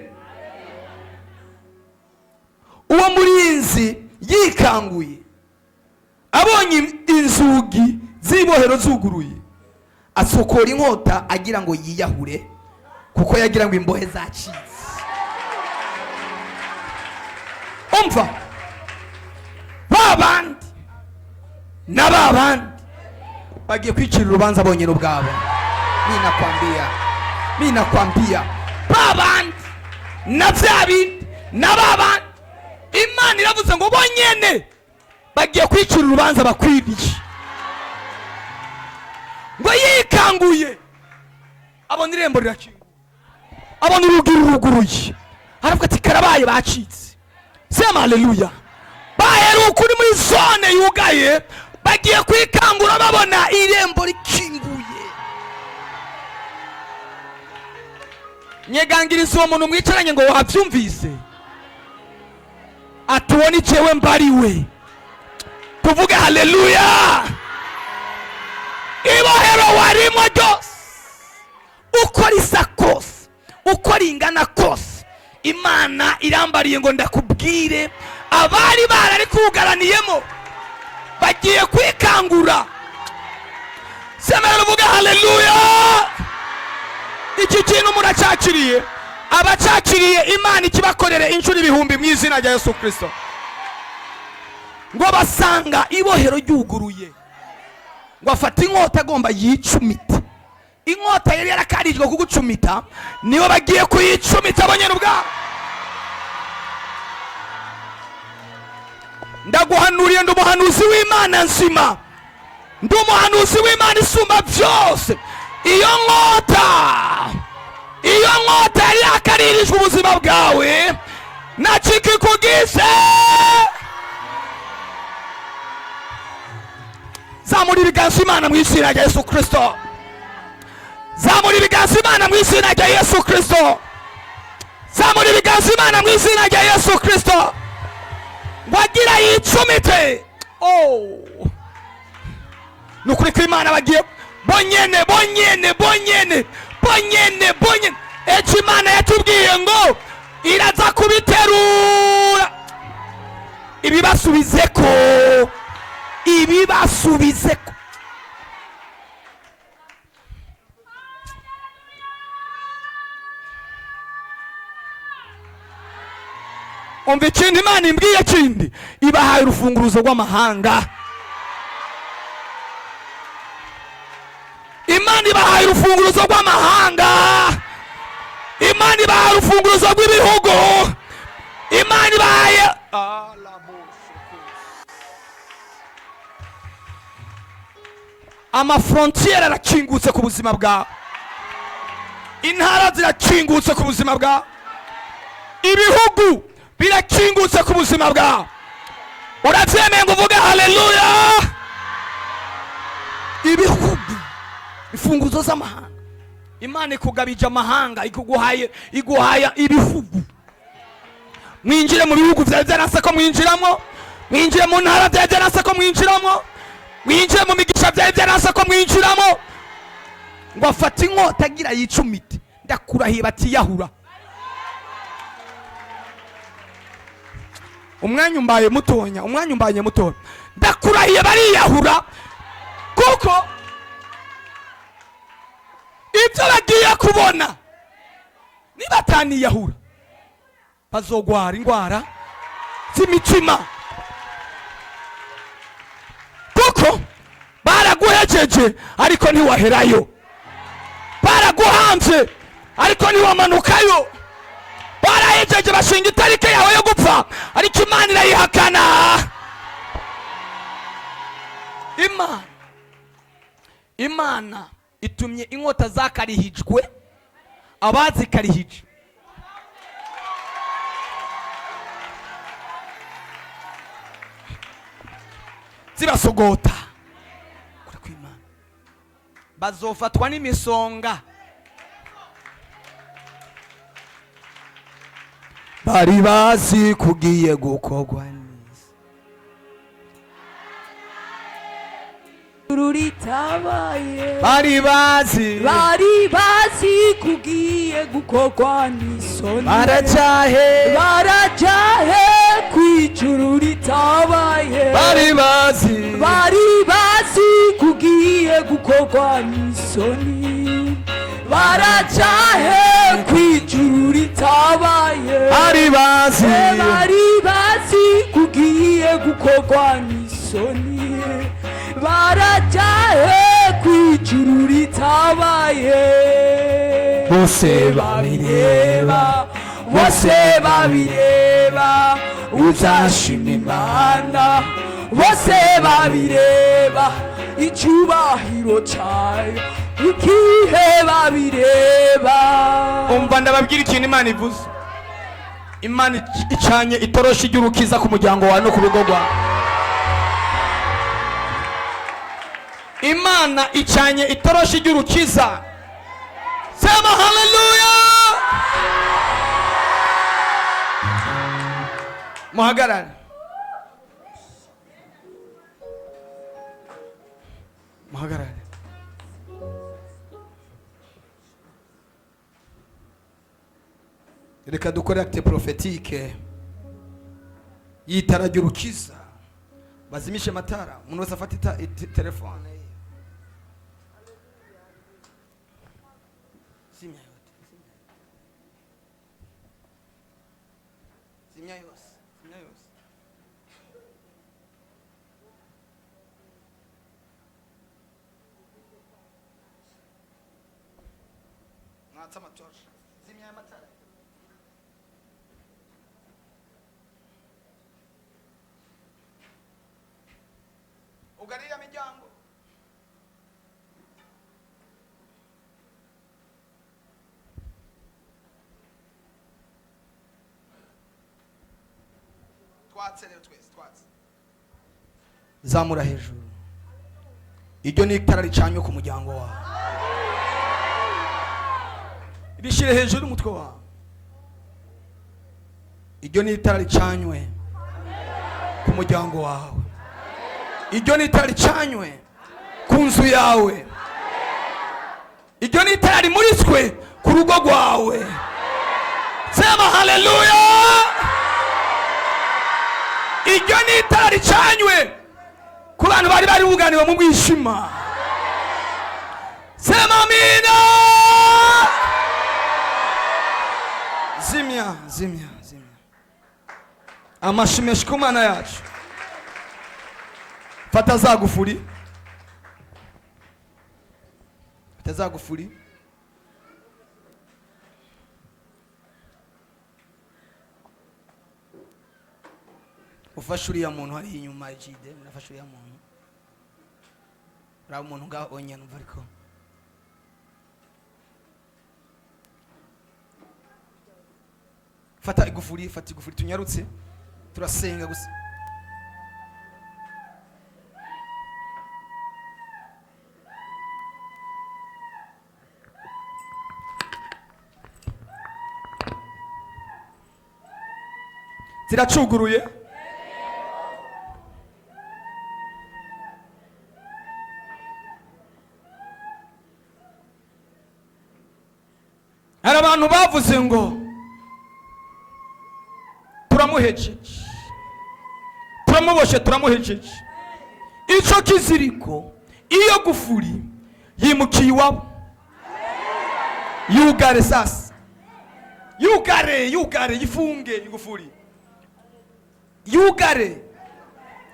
[SPEAKER 1] Uwo murinzi yikanguye abonye inzugi z'ibohero zuguruye, asokora inkota agira ngo yiyahure, kuko yagira ngo imbohe zacitse. Umva, ba bandi na ba bandi bagiye kwicira urubanza bonyine ubwabo. Minakwambia, minakwambia, ba bandi na bya bindi na ba bandi, Imana iravuze ngo bonyene bagiye kwicira urubanza bakwiriye. Ngo yikanguye abona irembo rirakinguye, abona urugi ruruguruye, aravuga ati karabaye, bacitse. Sema haleluya. Baheruka uri muri zone yugaye, bagiye kwikangura babona irembo rikinguye. Nyegangiriza uwo muntu mwicaranye ngo wabyumvise, atubone icewe mbariwe. Tuvuge haleluya. Ibohero warimo ryose, uko risa kose, uko ringana kose, Imana irambariye ngo ndakubwire, abari bararikugaraniyemo bagiye kwikangura. Semera uvuge haleluya. Iki kintu muracakiriye? Abacakiriye, Imana ikibakorere inshuro ibihumbi mu izina rya Yesu Kirisito. Ngo basanga ibohero ryuguruye, ngo afate inkota agomba yicumite. Inkota yari yarakarijwe kugucumita, nibo bagiye kuyicumita bonyine ubwabo. Ndaguhanuriye, ndi umuhanuzi w'Imana nzima, ndi umuhanuzi w'Imana isumba byose. Iyo nkota, iyo nkota yari yakaririjwe ubuzima bwawe, nacika ikugize. Zamura ibiganza Imana mu izina rya Yesu Kirisito. Zamura ibiganza Imana mu izina rya Yesu Kirisito. Zamura ibiganza Imana mu izina rya Yesu Kirisito. Ngo agira yicumite. Oh, ni ukuri ko Imana bagiye bonyene, bonyene, bonyene, bonyene, bonyene. Ejo Imana yatubwiye ngo iraza kubiterura ibibasubize ko. Ibibasubize. Umva ikintu Imana imbwiye kindi: ibahaye urufunguruzo rw'amahanga. Imana ibahaye urufunguruzo rw'amahanga. Imana ibahaye urufunguruzo rw'ibihugu. Imana ibahaye amafrontières. Arakingutse ku buzima bwawe, intara zirakingutse ku buzima bwawe, ibihugu birakingutse ku buzima bwawe. Urabyemeye ngo uvuge haleluya? Ibihugu, imfunguzo z'amahanga. Imana ikugabije amahanga, ikuguhaye, iguhaye ibihugu. Mwinjire mu bihugu byari byaranse ko mwinjiramo, mwinjire mu ntara byari byaranse ko mwinjiramo, mwinjire mu migisha byari byaranse ko mwinjiramo. Ngo afate inkota agira yicumite, ndakurahiye batiyahura. Umwanya umbaye mutonya, umwanya umbaye mutonya. Ndakurahiye bariyahura, kuko ibyo bagiye kubona, nibataniyahura bazogwara indwara z'imitima, kuko baraguhejeje ariko ntiwaherayo, baraguhanze ariko ntiwamanukayo, barahejeje bashinga itariki yawe yo gupfa, ariko Imana irayihakana. Imana itumye inkota zakarihijwe abazikarihije zibasogota. Kure kw'Imana bazofatwa n'imisonga. Bari bazi kugiye gukorwa neza.
[SPEAKER 2] Ruritabaye.
[SPEAKER 1] Bari bazi.
[SPEAKER 2] Bari bazi kugiye gukorwa n'isoni.
[SPEAKER 1] Baracyahe.
[SPEAKER 2] Barajahe kwijuru ritabaye.
[SPEAKER 1] Bari bazi.
[SPEAKER 2] Bari bazi kugiye gukorwa n'isoni. Barajahe kwijuru ritabaye.
[SPEAKER 1] Bari bazi.
[SPEAKER 2] Bari bazi kugiye gukorwa n'isoni. Barajahe kwijuru ritabaye.
[SPEAKER 1] Bose babireba.
[SPEAKER 2] Bose babireba, uzashima Imana. Bose babireba, icyubahiro cyayo ikihe babireba.
[SPEAKER 1] Umva, ndababwira ikintu Imana ivuze. Imana icanye itoroshi ry'urukiza ku muryango wawe no ku rugo rwawe. Imana icanye itoroshi ry'urukiza. Sema haleluya! Muhagarare, muhagarare. Reka dukore acte prophétique y'itara ry'urukiza. Bazimishe amatara, umuntu wese afate telefone ye. Zimya yote, zimya yose, zimya yose. Mwatse amatosha, zimya amatara. Ugarira miryango. Twatse rero twese, twatse. Zamura hejuru. Iryo ni itara ricanywe ku muryango wawe. Rishyire hejuru y'umutwe wawe. Iryo ni itara ricanywe ku muryango wawe. Iryo ni itara ricanywe ku nzu yawe. Iryo ni itara rimuritswe ku rugo rwawe. Sema haleluya! Iryo ni itara ricanywe. Ku bantu bari bari buganiwe mu mwijima, sema amina. Zimya, zimya, zimya. Amashi menshi ku Mana yacu. Fata za gufuri, fata za gufuri. Ufashe uriya muntu hari inyuma. Jide, murafashe uriya muntu, uriya muntu ngaho onyene. Umva, ariko fata igufuri, fata igufuri, tunyarutse, turasenga gusa. Ziracuguruye. Hari abantu bavuze ngo turamuhejeje, turamuboshe, turamuhejeje. Icyo kiziriko, iyo gufuri yimukiye iwabo. Yugare sasa, yugare, yugare, yifunge igufuri, yugare.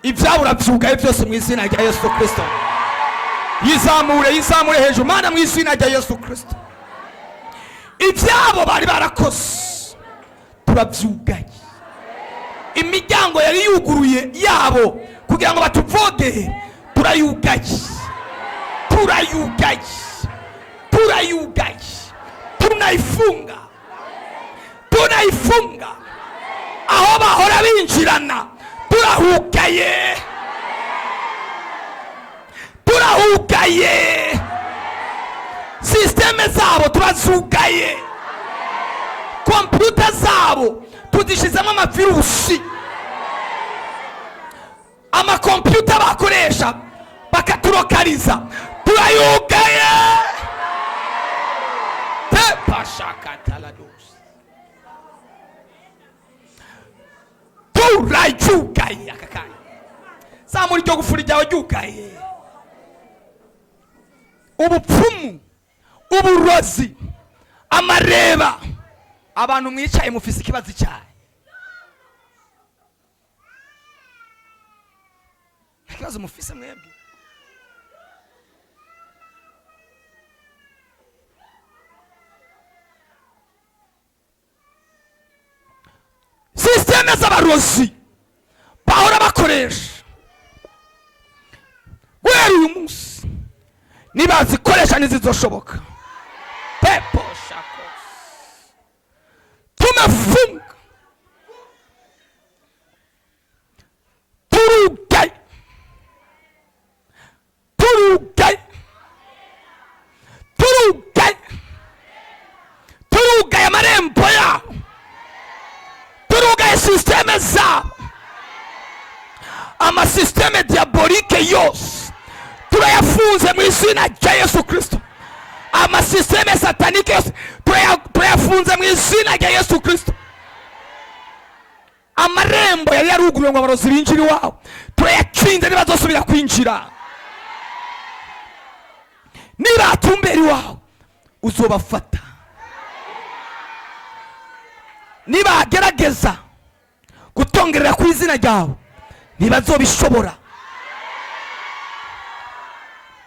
[SPEAKER 1] Ibyabo urabyugaye byose mu izina rya Yesu Kirisito. Yizamure, yizamure hejuru. Mana, mu izina rya Yesu Kirisito, ibyabo bari barakoze turabyugaye. Imiryango yari yuguruye yabo kugira ngo batuvogere, turayugaye, turayugaye, turayugaye. Tunaifunga, tunaifunga. Aho bahora binjirana turahugaye, turahugaye. Système zabo turazugaye, kompiyuta zabo tuzishyizemo amavirusi. Amakompiyuta bakoresha bakaturokariza turayugaye. Tepashakatalados, turayugaye aka kanya. Zamura iryo gufuri ryawe ryugaye. Ubupfumu, uburozi, amareba. Abantu mwicaye mufise ikibazo cyawe, nta kibazo mufise mwebwe. Système z'abarozi bahora bakoresha, guhera uyu munsi nibazikoresha ntizizoshoboka. Pepo shakos, tumefunga, turugaye, turugaye, turugaye, turugaye amarembo yabo, turugaye système zabo. Amasystème diabolique yose turayafunze mu izina rya Yesu Kirisito. Amasystème satanique yose turayafunze mu izina rya Yesu Kirisito. Amarembo yari yaruguruye ngo abarozi binjire iwawe turayakinze, ntibazosubira kwinjira. Nibatumbera iwawe uzobafata, nibagerageza gutongerera ku izina ryawe ntibazobishobora,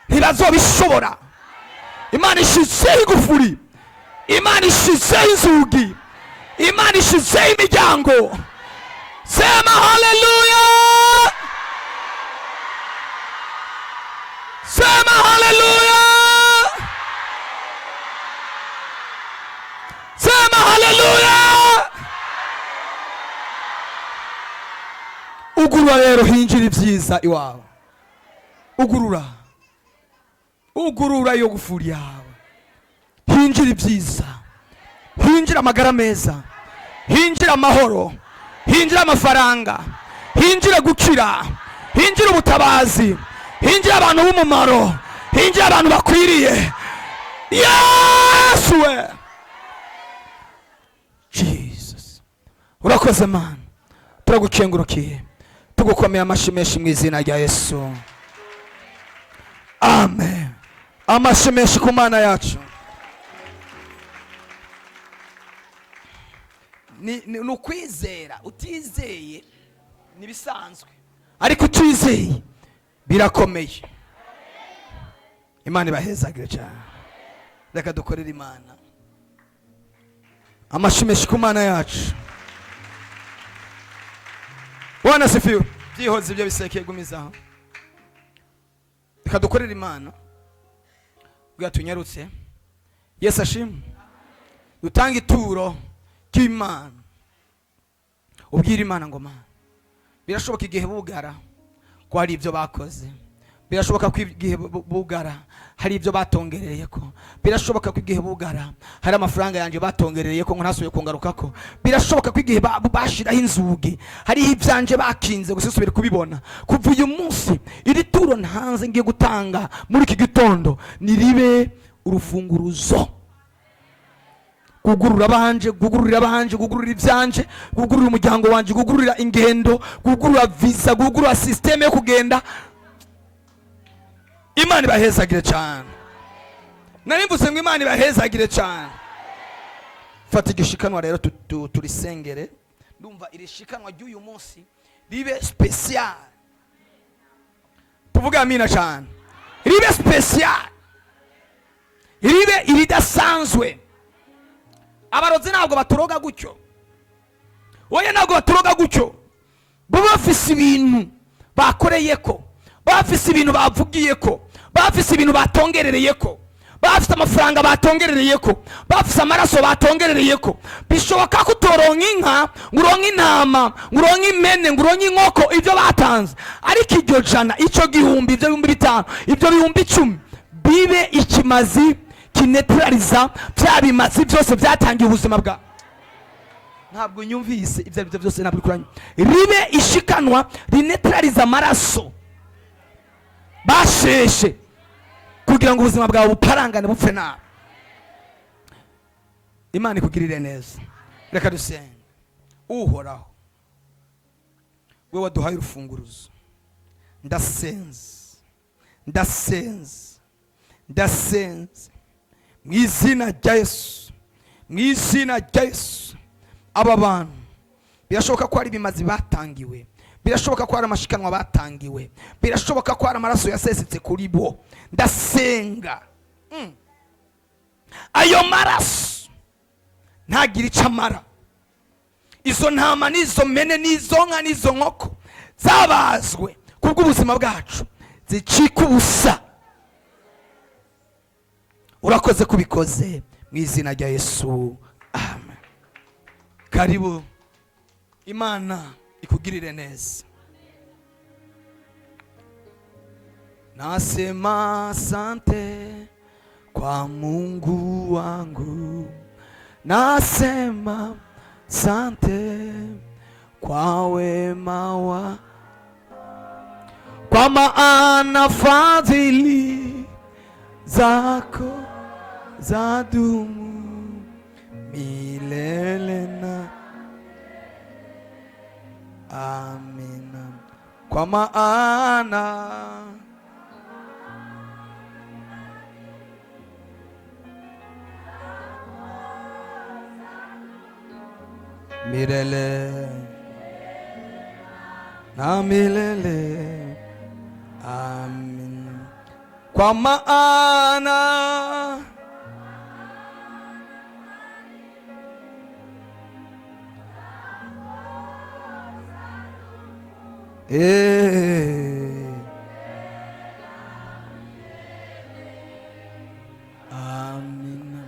[SPEAKER 1] ntibazobishobora. Imana ishizeho igufuri, Imana ishizeho inzugi, Imana ishizeho imiryango. Sema haleluya, sema haleluya, sema haleluya. Ugurura rero, hinjira ibyiza iwawe. Ugurura, ugurura iyo gufuri yawe, hinjira ibyiza, hinjira amagara meza, hinjira amahoro, hinjira amafaranga, hinjira gukira, hinjira ubutabazi, hinjira abantu b'umumaro, hinjira abantu bakwiriye. Yesu we, Jesus, urakoze Mana, turagukengurukiye. Tugukomeye amashyi menshi mu izina rya Yesu, amen. Amashyi menshi ku Mana yacu. Ni ukwizera. Utizeye ntibisanzwe, ariko utizeye birakomeye. Imana ibahezagire cyane. Reka dukorere Imana. Amashyi menshi ku Mana yacu. Bwana sifiwe. Byihoze ibyo bisekeye, gumizaho. Reka dukorere Imana bwa tunyarutse. Yesu ashimwe. Dutange ituro ry'Imana. Ubwira Imana ngo: "Mana, birashoboka igihe bugara ko hari ibyo bakoze, birashoboka ko igihe bugara hari ibyo batongereye ko, birashoboka ko igihe bugara hari amafaranga yanjye batongereye ko ngo ntasubiye kungaruka ko, birashoboka ko igihe bashiraho inzugi hariho ibyanje bakinze gusa usubire kubibona. Kuva uyu munsi, iri turo ntanze ngiye gutanga muri iki gitondo niribe urufunguruzo kugurura abanje, kugururira abanje, kugurura ibyanje, kugurura umuryango wanje, kugurura ingendo, kugurura visa, kugurura système yo kugenda." Imana ibahezagire cyane. Nari mvuze ngo Imana ibahezagire cyane. Fata igishikanwa rero, turisengere. Ndumva iri shikanwa ry'uyu munsi ribe spécial. Tuvuge amina cyane. Ribe spécial, ribe iridasanzwe. Abarozi ntabwo baturoga gutyo, oya, ntabwo baturoga gutyo. Baba bafise ibintu bakoreye ko, bafise ibintu bavugiye ko, bafise ibintu batongerereye ko, bafise amafaranga batongerereye ko, bafise amaraso batongerereye ko. Bishoboka ko utoronka inka, ngo uronke intama, ngo uronke impene, ngo uronke inkoko, ibyo batanze, ariko iryo jana, icyo gihumbi, ibyo 5000, ibyo 10,000 bibe ikimazi kinetraliza bya bimazi byose byatangiye ubuzima bwa. Ntabwo nyumvise. Ibyo ari byo byose ntabwo uri kuranywa. Ribe ishikanwa rinetraliza amaraso basheshe kugira ngo ubuzima bwawe buparangane, bupfe nabi. Imana ikugirire neza. Reka dusenge. Uhoraho, we waduhaye urufunguruzo, ndasenze, ndasenze, ndasenze mu izina rya Yesu, mu izina rya Yesu. Aba bantu birashoboka ko hari ibimazi batangiwe, birashoboka ko hari amashikanwa batangiwe, birashoboka ko hari amaraso yasesetse kuri bo. Ndasenga, ayo maraso ntagire icyo amara. Izo ntama n'izo mene n'izo nka n'izo nkoko zabazwe kubw'ubuzima bwacu zicika ubusa. Urakoze kubikoze, mu izina rya Yesu, amen. Karibu, Imana ikugirire neza. Nasema asante kwa Mungu wangu, nasema sante kwa wema wa, kwa maana fadhili zako zadumu milele na amina. Kwa maana milele na milele, amina. Kwa maana amina.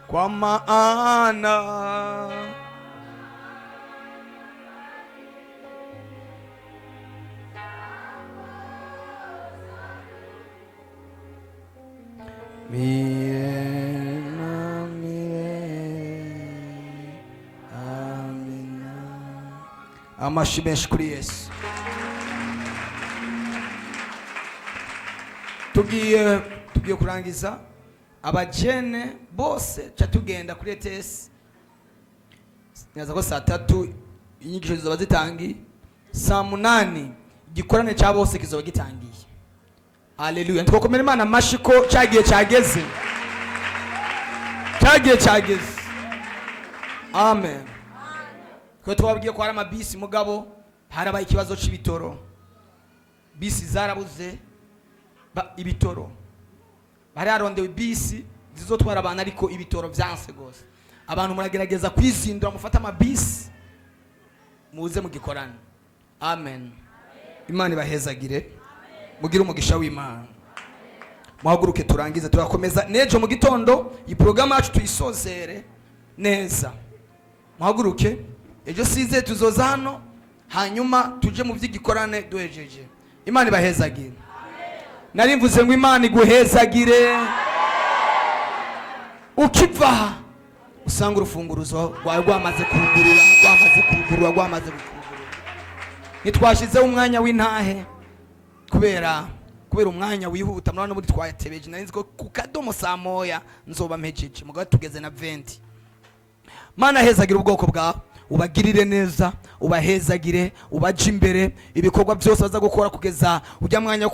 [SPEAKER 1] Kwa maana milele na milele, amina. Amashi menshi kuri Yesu. Tugiye kurangiza. Abajene bose ca tugenda kuri ETS. Neza ko saa 3 inyigisho zizaba zitangiye, saa 8. Igikorane cya bose kizoba gitangiye. Haleluya! Twakomera Imana amashi ko cyagiye cyageze, cyagiye cyageze. Amen. Twe twababwiye ko hari amabisi, mugabo harabaye ikibazo c'ibitoro, bisi zarabuze ibitoro. Bari harondewe bisi zizotwara abantu, ariko ibitoro vyanse gose. Abantu muragerageza kwizindura, mufate amabisi muze mugikorane. Amen. Imana ibahezagire, mugire umugisha w'Imana. Muhaguruke turangize. Turakomeza n'ejo mu gitondo, iyi porogaramu yacu tuyisozere neza. Muhaguruke. Ejo size tuzoza hano, hanyuma tuje mu by'igikorane duhejeje. Imana ibahezagire. Nari mvuze ngo Imana iguhezagire. Ukiva aha usanga urufunguruzo rwawe rwamaze kugurura, rwamaze kugurura, rwamaze kugurura. Ntitwashyizeho umwanya w'intahe kubera umwanya wihuta. Murabona n'ubundi twatebeje. Nari nzi ko ku kadomo saa 1 nzoba mpejeje, mugabo tugeze na 20. Mana, hezagira ubwoko bwawe, ubagirire neza, ubahezagire, ubaje imbere ibikorwa byose baza gukora kugeza ujya mwanya wo